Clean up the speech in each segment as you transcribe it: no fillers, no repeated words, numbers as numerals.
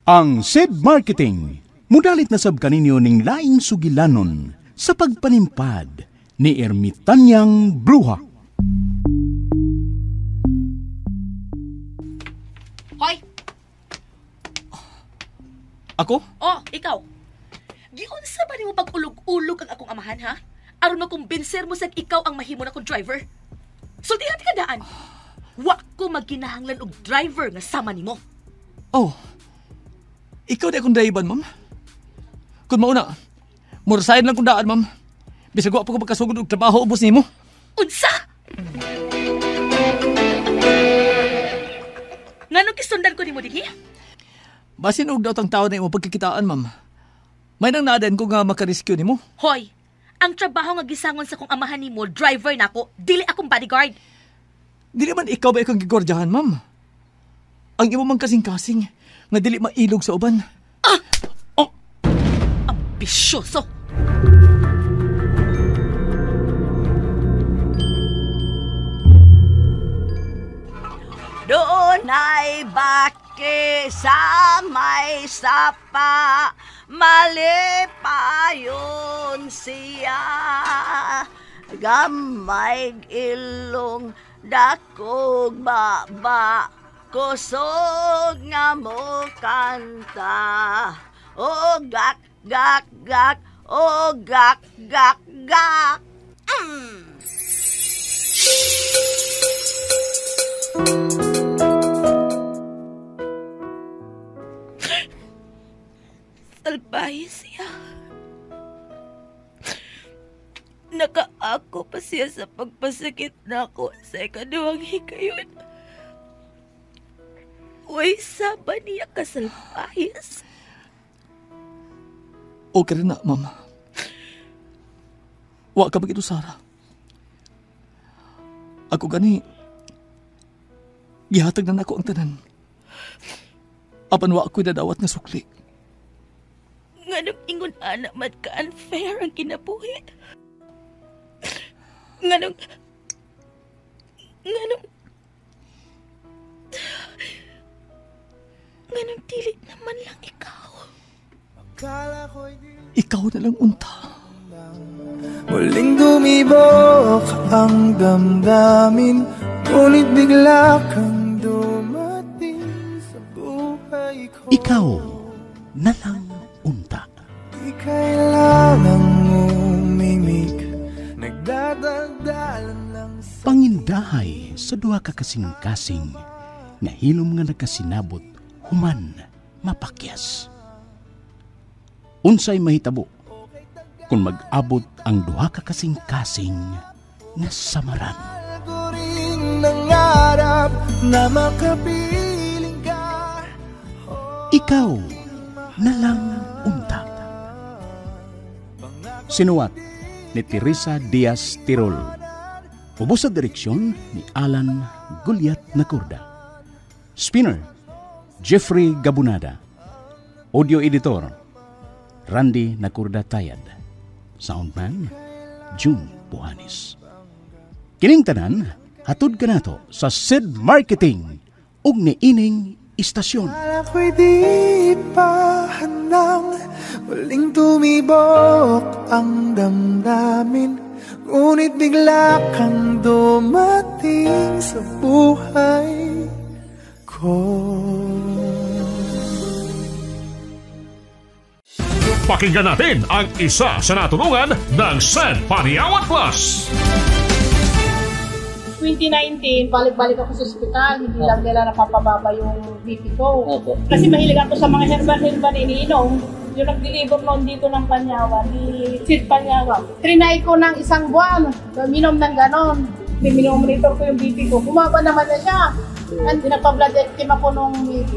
Ang SED Marketing, mudalit na sab kaninyo ning laing sugilanon sa pagpanimpad ni Ermitanyang Bruha. Hoy! Ako? Oh, ikaw. Giunsa ba nimo pag-ulog-ulog ang akong amahan, ha? Aron makumbinser mo sa ikaw ang mahimo na kong driver. Sultihan ka daan. Wa ko magkinahanglan og driver nga sama nimo. Oh. Ikaw di akong driver, ma'am. Kung mauna, murasahin lang kong daan, ma'am. Bisag wa pa ko pagkasugod og trabaho ubos nimo. Unsa? Nganong gisundan ko nimo dinhi? Basin og daot ang tao na imo pagkikitaan, ma'am. May nang naaden ko nga makarescue nimo. Hoy, ang trabaho nga gisangon sa kong amahan nimo, driver nako, dili akong bodyguard. Dili man ikaw ba ikong gigordyahan, ma'am? Ang imo mang kasing-kasing nga dili mailog sa uban. Ah! Oh! Ambisyoso! Doon ay baki sa may sapa, malipayon siya. Gamay ilong dakog baba, kusog nga mo kanta. O gak, gak, gak, o gak, gak, gak. Mm. Salbahe siya. Nakaako pa siya sa pagpasakit nako sa ikaduhang hikayon. Uy, saba niya kasalpahis. Okay rin na, ma'am. Wa ka bagito, Sarah. Ako gani, gihatag na nako ang tanan. Apan wa ako'y dadawat nga sukli. Nganong ingon anak man ka unfair ang kinabuhi. Nganong dili naman lang ikaw. Ikaw na lang unta. Muling dumibok ang damdamin, ngunit bigla kang dumating sa buhay ko. Ikaw na lang unta. Di kailangang umimik, nagdadaldalan lang sa pangindahay sa duha ka kasing-kasing nga hilom nga nakasinabot human mapakyas. Unsay mahitabo kung mag-abot ang duha ka kasing-kasing nga samaran? Nangarap na makapiling ka. Ikaw na lang unta. Sinuwat ni Teresa Diaz Tirol. Ubos sa direksyon ni Alan Gulyat Nacorda. Spinner, Jeffrey Gabunada. Audio editor, Randy Nacorda Tayad. Soundman, June Buhanis. Kining tanan, hatod kanato sa SED Marketing ug niining istasyon. Ako'y di pa handang muling tumibok ang damdamin, ngunit bigla kang dumating sa buhay ko. Pakinggan natin ang isa sa natulungan ng SED Paniawan Plus. 2019, balik-balik ako sa ospital. Hindi lang nila napapababa yung BP ko. Kasi mahilig ako sa mga herbal-herbal iniinom. Yung nag-deliver noon dito ng Panyawan, ni Sid Panyawan. Trinay ko ng isang buwan, minom ng ganon. Minomonitor ko yung BP ko. Bumaba naman na siya. At pinapa-blood team ako nung BP.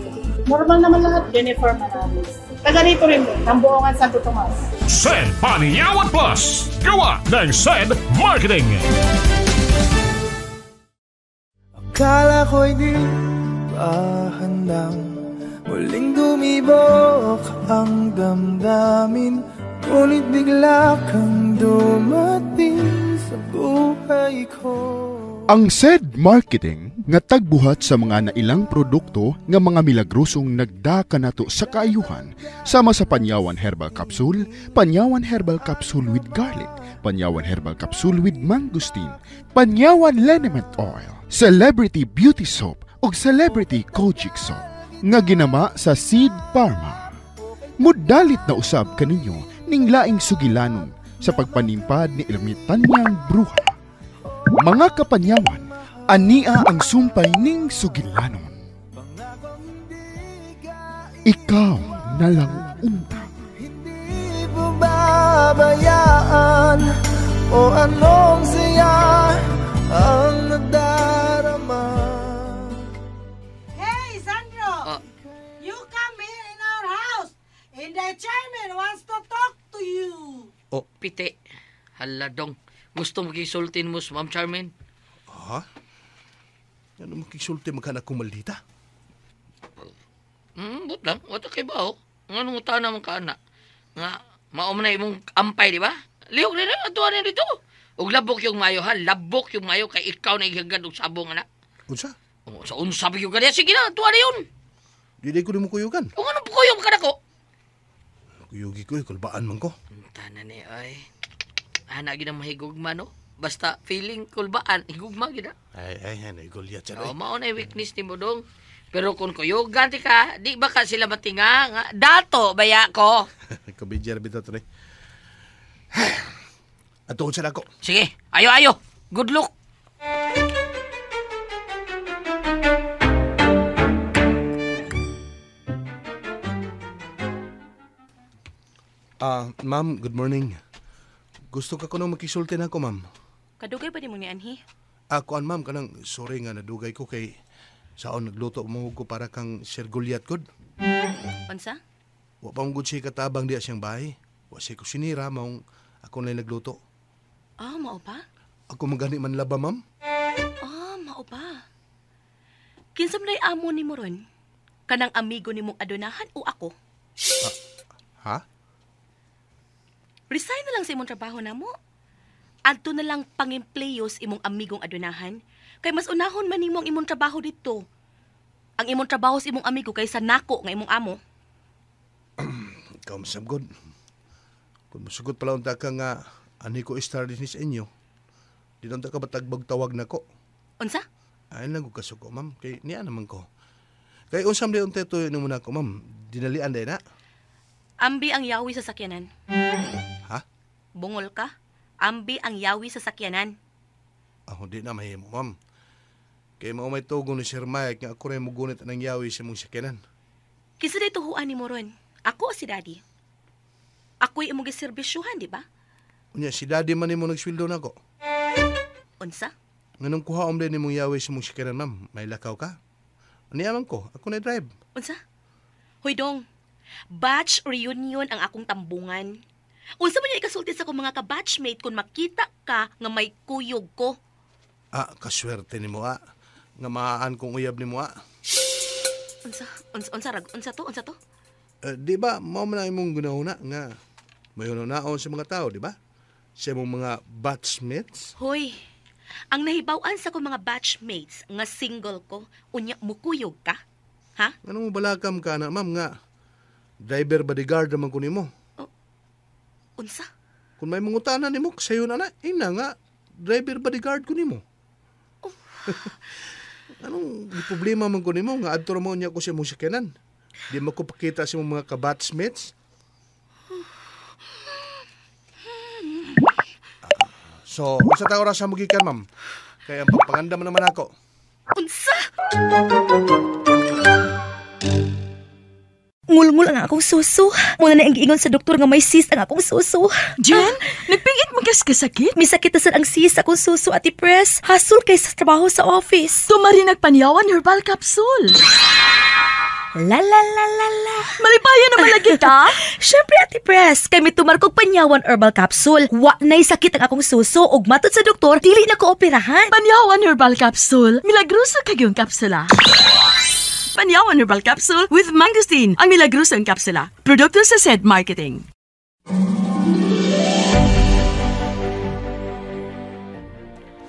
Normal naman lahat. Jennifer Manalis. Taga rito rin din, ng Buongan Santo Tomas. SED Panyawan Plus. Gawa ng SED Marketing. Akala ko'y di pa handang muling dumibok ang damdamin, ngunit bigla kang dumating sa buhay ko. Ang SED Marketing Nga tagbuhat sa mga nailang produkto nga mga milagrosong nagda kanato sa kaayuhan sama sa Panyawan Herbal Capsule, Panyawan Herbal Capsule with Garlic, Panyawan Herbal Capsule with Mangosteen, Panyawan Liniment Oil, Celebrity Beauty Soap ug Celebrity Kojic Soap nga ginama sa Seed Pharma. Mudalit na usab kaninyo ning laing sugilanon sa pagpanimpad ni Ermitanyang Bruha. Mga kapanyawan, ania ang sumpay ning sugilanon. Ikaw na lang unta. Hindi pababayaan o anong siya ang nadarama. Hey, Sandro! You come here in our house and the chairman wants to talk to you. Oh. Pite. Hala dong. Gusto mo kisultin mo, Ma'am Charmaine? Ha? Ano makisulti magkanak kong maldita? But lang. Wata kay ba, oh? Nga nung utana mong kaana. Nga, maum na imong ampay, di ba? Lihok na lang, atuwa na dito. Ug labok yung mayo, ha? Labok yung mayo kay ikaw na ihagad og sabong, anak. Unsa? O, sa unsa ba yung kaniya? Sige na, atuwa na yun. Di ko nimo kuyugan. O anong kuyog ka na ko? Kuyugi ko, kulbaan man ko. Tanan ni, ay. Ana, gina mahigugma, no? Basta feeling kulbaan, higugma gina. Ay, ay, ay, naigulyat siya. O, mao na yung weakness ni mo dong. Pero kung kuyugan ti ka, di ba ka sila matinga? Nga, dato, baya ko. Kabidyer bitaw to, Atuon sa nako. Sige, ayo, ayo. Good luck. Ma'am, good morning. Gusto ka kuno makisulti na ako, ma'am. Kadugay ba ni mo ni Anhi? Kuan, ma'am, kanang sorry nga nadugay ko kay saon nagluto mo ko para kang Sir Goliath gud. Unsa? Wa pa gud siya katabang diya siyang bahay. Wa siya kusinira, maong ako na nagluto. Ah, mao ba? Ako magani man laba, ma'am. Ah, mao ba? Kinsa man amo nimo ron? Kanang amigo nimong adonahan o ako? Ha? Resign na lang sa imong trabaho namo. Adto na lang pangempleyos imong amigong adonahan. Kay mas unahon man nimo ang imong trabaho dito. Ang imong trabaho sa imong amigo kaysa nako nga imong amo. Ikaw masabgod. Kung musugot pala unta ka nga ani ko star din sa inyo, di na unta ka batagbag tawag nako. Unsa? Ay lang ko kasuko, ma'am. Kay niya naman ko. Kay unsam di unta ito nimo nako, ma'am. Dinalian day na. Ambi ang yawi sa sakyanan. Ha? Bungol ka? Ambi ang yawi sa sakyanan. Ah, di na mahimo, ma'am. Kay mao may tugon ni Sir Mike nga ako rin mugunit ng yawi sa mong sakyanan. Kinsa day tuhuan nimo ron? Ako o si Daddy? Ako'y imong giserbisyuhan, di ba? Unya, si Daddy man nimo nagsweldo nako. Unsa? Nganong kuhaom din nimong yawi sa mong sakyanan, ma'am? May lakaw ka? Aniya man ko, ako na drive. Unsa? Hoy dong, batch reunion ang akong tambungan. Unsa man yung ikasulti sa akong mga ka-batchmate kung makita ka nga may kuyog ko? Ah, kaswerte nimo ah. Nga maaan kong uyab nimo ah. Unsa? Unsa rag? Unsa to? Unsa to? Di ba, mao man ang imong gunahuna nga may hunaon sa mga tao, di ba? Sa imong mga batchmates. Hoy, ang nahibaw-an sa akong mga batchmates nga single ko, unya mukuyog ka? Ha? Ano mo balakam ka na, ma'am, nga driver bodyguard naman ko nimo. Unsa? Kung may mangutana nimo, sayo na na, ina nga, driver bodyguard ko nimo. Oh. Anong problema man ko nimo nga adto ra mo niya ko sa imong sakyanan? Di mo ko pakita sa imong mga ka-batchmates? So, unsa ta oras mo gikan, ma'am? Kay ang pagpanganda man naman ako. Unsa? Ngulngul ang akong suso. Muna na ang giingon sa doktor nga may cyst ang akong suso. Jen, nagpingit mo kas kasakit? Misakit na sad ang cyst akong suso, Ate Pres. Hasol kay sa trabaho sa office. Tumari nagpanyawan herbal capsule. La la la la la. Malipayan naman lagi ka? Syempre, Ate Pres, kay mitumar kog Panyawan Herbal Capsule. Wa na'y sakit ang akong suso ug matod sa doktor, dili na ko operahan. Panyawan Herbal Capsule. Milagroso kag yung kapsula. Panyawan Herbal Capsule with Mangosteen. Ang milagroso ang kapsula. Produkto sa SED Marketing.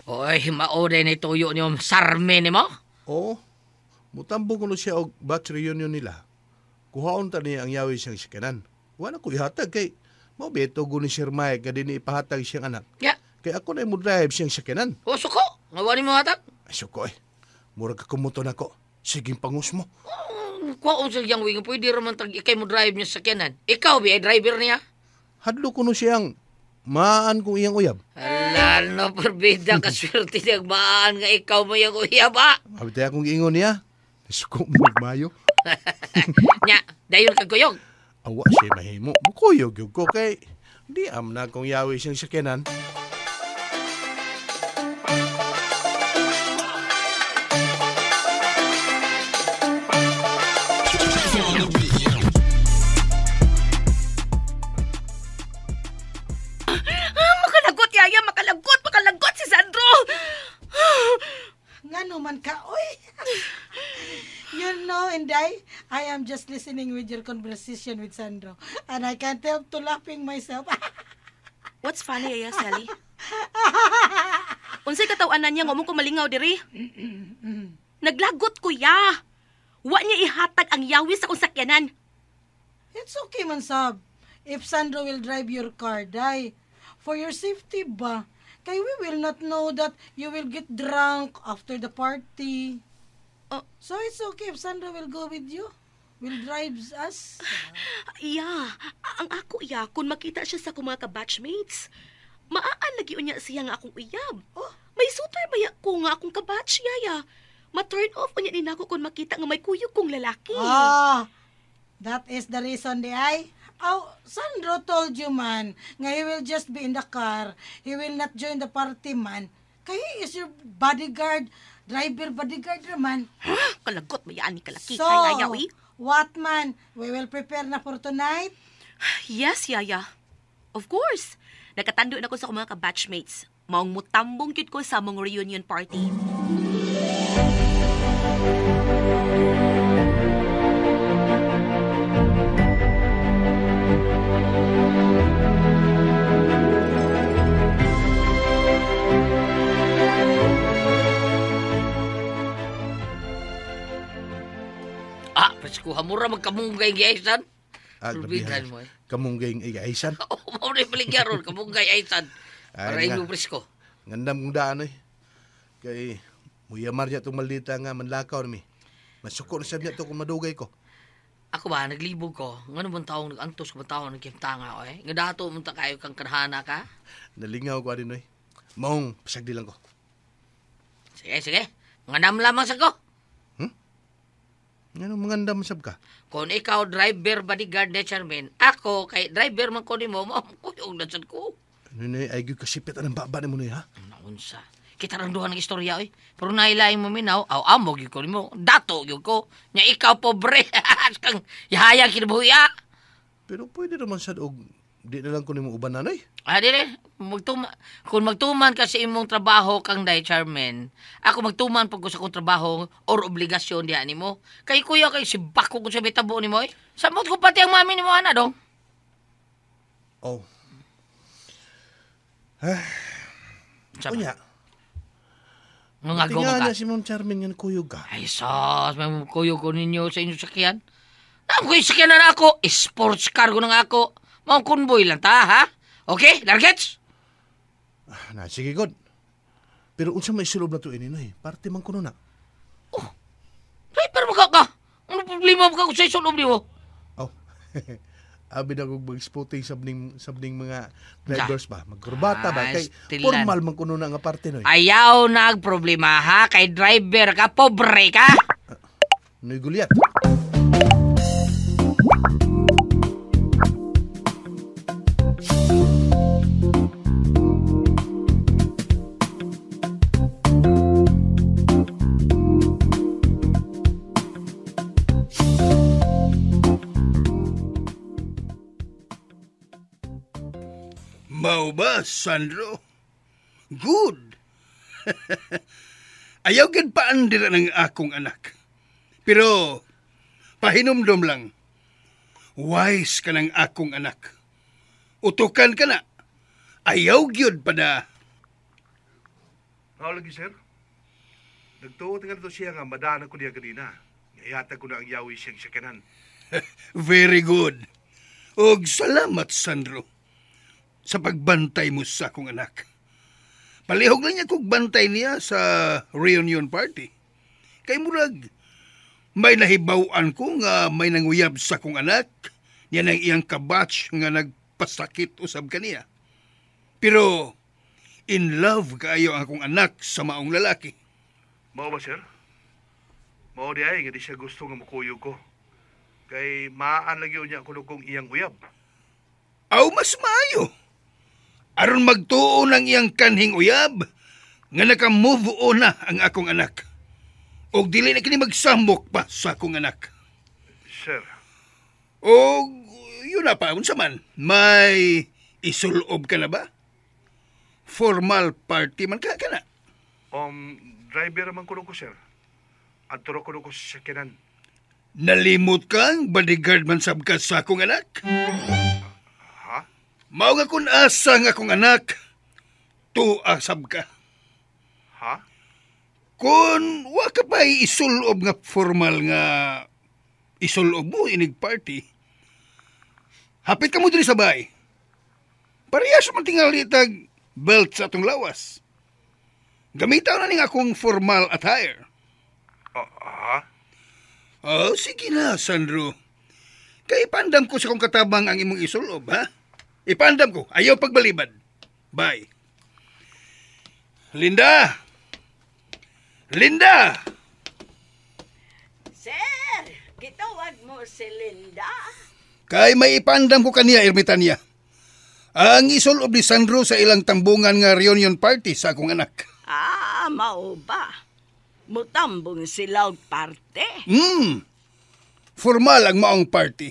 Oy, mao din ni tuyo niyo sarme nimo. Oo. Mutambong kuno siya og batch reunion nila. Kuhaon ta niya ang yawi siyang sikanan. Wala ko ihatag kay mao beto go ni Sir Mike nga dinhi ipahatag siyang anak. Ya. Kay ako na mo drive siyang sakanan. O suko, nga wani mo hatag. Ay suko eh. Murag ka kumuto nako. Sige pangus mo. Kuhaon sa iyang wing, pwede raman tag ikay mo drive niya sa sakyanan. Ikaw bi ay driver niya. Hadlo kuno siyang maan kung iyang uyab. Ala, no, perbida ka swerte niya. Maan nga ikaw mo iyang uyab, ah. Abi tayo akong giingon niya. Suko mo mayo. Nya, dayon kag kuyog. Awa siya mahimo. Mukuyog yun ko kay di am na kung yawi siyang sakyanan. Ah, makalagot, Yaya! Makalagot! Makalagot si Sandro! Ngano man ka, oy. You know, Inday, I am just listening with your conversation with Sandro. And I can't help to laughing myself. What's funny, Yaya Sally? Unsay katawanan niya nga mo kumalingaw diri? Naglagot ko ya. Wa niya ihatag ang yawi sa akong sakyanan. It's okay man, sab. If Sandro will drive your car, day. For your safety ba? Kay we will not know that you will get drunk after the party. So it's okay if Sandro will go with you. Will drive us. Iya, ang ako iya kung makita siya sa akong mga ka-batchmates. Maaan lagi unya siya nga akong uyab. Oh, may sutor baya ko nga akong kabatch, Yaya. Ma-turn off unya ni nako kung makita nga may kuyog kong lalaki. Ah, that is the reason di ay. Oh, Sandro told you man, nga he will just be in the car. He will not join the party man. Kay he is your bodyguard, driver bodyguard man. Kalagot bayaan ni kalaki So, kay Yaya, uy. what man? We will prepare na for tonight? Yes, Yaya. Of course. Nakatando na ko sa akong mga ka-batchmates. Maong mutambong gyud ko sa among reunion party. Ah, presko hamura magkamunggay giaisan. Ah, Perbidahan mo eh. Kamunggay igaisan. Oo, mao na baligya ron kamunggay aisan. Ay, Para nga. imo presko. Ngandam kong daan eh. Kay muyamar niya itong maldita nga manlakaw nami. Masuko na sab niya to kung madugay ko. Ako ba, naglibog ko. Ngano bang taong nag-antos ko bang taong nagkimtanga ko eh. Nga dato mo ta kayo kang kanhana ka. Nalingaw ko adin oy. Maong pasagdi lang ko. Sige, sige. Ngandam lamang sa ko. Ngano mangandam sab ka? Kung ikaw driver bodyguard ni Charmaine, ako kay driver man ko nimo, mao kuyog na sad ko. Ano na ay gyud kasipit anang baba nimo ni ha? Naunsa. Kita rang duha ng istorya oy. Pero nailaing mo minaw, aw amo gyud ko nimo, dato gyud ko. Nya ikaw pobre. Kang yahaya kinabuhi ah. Pero pwede naman sad og di na lang ko nimo uban nanay. Ah, dili. Kung magtuman ka sa imong trabaho kang day chairman, ako magtuman pag ko sa akong trabaho or obligasyon diha nimo. Kay kuya kay si bako ko sa bitabo nimo eh. Samot ko pati ang mami nimo ana dong. Oh. Ah. Unya. Nga Tingnan ka. niya si Ma'am Charmaine nga kuyog ka. Ay sos, may kuyog ko ninyo sa inyong sakyan. Naam ko yung sakyan na ako. Sports car ko na nga ako. Maong convoy lang ta, ha? Okay, Largets? Ah, na, sige, God. Pero unsa may sulob na to ini noy? Parte man kuno na. Ay, pero maka ka. Ano problema mo ka kung sa isulob nimo? Oh. Abi na kog mag-spotting sabning mga drivers ba. Magkurbata ba Ah, kay stilan. formal man kuno na nga parte noy. Ayaw na problema ha, kay driver ka, pobre ka. Noy Goliat. Mao ba, Sandro? Good. Ayaw gid paandira ng akong anak. Pero, pahinumdom lang. Wise ka ng akong anak. Utukan ka na. Ayaw gyud pa na. Mao lagi, sir. Nagtuo nga to siya nga madaan ko niya ganina. Ihatag ko na ang yawi siyang sakanan. Very good. Og salamat, Sandro, sa pagbantay mo sa akong anak. Palihog lang niya kog bantay niya sa reunion party. Kay murag, may nahibaw-an ko nga may nanguyab sa akong anak. Yan ang iyang kabatch nga nagpasakit usab kaniya. Pero, in love kaayo ang akong anak sa maong lalaki. Mao ba, sir? Mao di ay nga di siya gusto nga mukuyog ko. Kay maan lagi niya kuno kong iyang uyab. Aw, mas maayo. Aron magtuo ng iyang kanhing uyab, nga naka-move on na ang akong anak. Og dili na kini magsamok pa sa akong anak. Sir. Og yun na pa, unsa man, may isulob ka na ba? Formal party man ka na. Driver man kuno ko, sir. Adto ra kuno ko sa sakyanan. Nalimot kang bodyguard man sab ka sa akong anak? Ha? Mao nga kun asa nga akong anak, tuwa sab ka. Ha? Kun wa ka pa isulob nga formal nga isulob mo inig party, hapit ka mo diri sa bahay. Parehas man tingali tag belt sa atong lawas. Gamitaw na ning akong formal attire. Ha? Oh, sige na, Sandro. Kay ipandam ko sa kong katabang ang imong isulob, ha? Ipandam ko. Ayaw pagbalibad. Bye. Linda! Linda! Sir, gitawag mo si Linda. Kay may ipandam ko kaniya, Ermitanya. Ang isulob ni Sandro sa ilang tambungan nga reunion party sa akong anak. Ah, mao ba? Mutambong sila og parte. Formal ang maong party.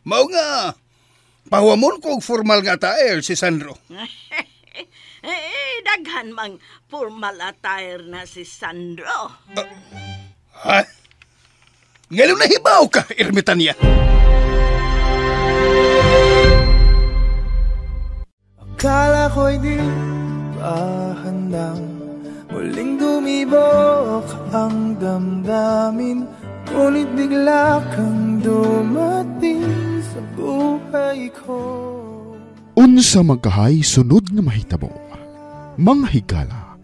Mao nga, pahuamon ko og formal nga attire si Sandro. Eh, daghan mang formal attire na si Sandro. Ha? Ngayon nahibaw ka, Ermitanya. Akala ko'y di pa handang muling dumibok ang damdamin, ngunit bigla kang dumating sa buhay ko. Unsa magkahay sunod nga mahitabo, mga higala,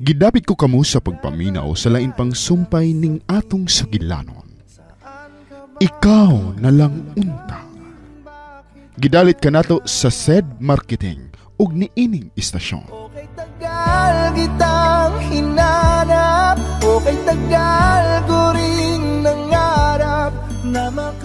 gidapit ko kamo sa pagpaminaw sa lain pang sumpay ning atong sugilanon. Ikaw na lang unta. Gidalit kanato sa SED Marketing ug niining istasyon. Okay tagal kitang hinanap, okay tagal ko rin nangarap na maka